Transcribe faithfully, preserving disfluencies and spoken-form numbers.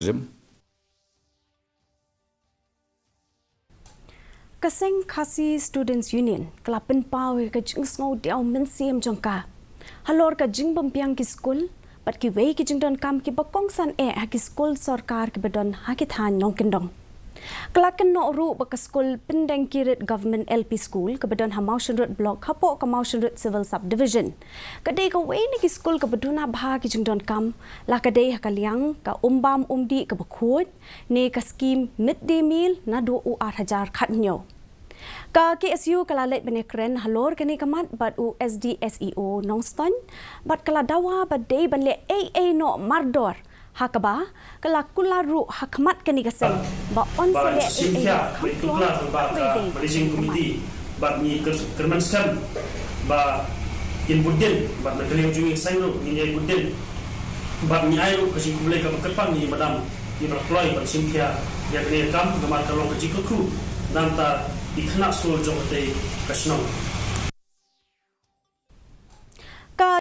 Ka Seng Khasi Students Union ka la pynpaw ïa ka jingsngew diaw mynsiem jong ka halor ka jingbymbiang ki skul bad kiwei ki jingdonkam kiba kongsan eh ha ki skul sorkar kiba don ha ki thaiñ nongkyndong. Ka la kynnoh ruh ba ka skul Pyndengkirit Government L P School kaba don ha Mawshynrut Block hapoh ka Mawshynrut Civil Subdivision ka dei kawei na ki skul kaba duna bha ki jingdonkam, la ka dei ha ka liang ka umbam umdih kaba khuid ne ka skim Mid Day Meal naduh u ar hajar khathynñiew. Ka K S U ka la leit ban ïakren halor kane ka mat bad u S D S E O Nongstoiñ bad ka la dawa ba dei ban leh ei ei noh mardor, ha kaba ka la kular ruh ha khmat kane ka seng ba yn sa leh ei ei kham kloi. Bad ngi kyrmen skhem ba kin bud dien bad na ka liang jong ngi ka seng ruh ngin ïai bud dien bad ngi ai ruh ka jingkhublei kaba kyrpang ïa i madam iba la kloi ban shim khia ïa kane ka kam namar ka long ka jingkyrkhu na ka bynta ki khynnah skul jong katei ka shnong.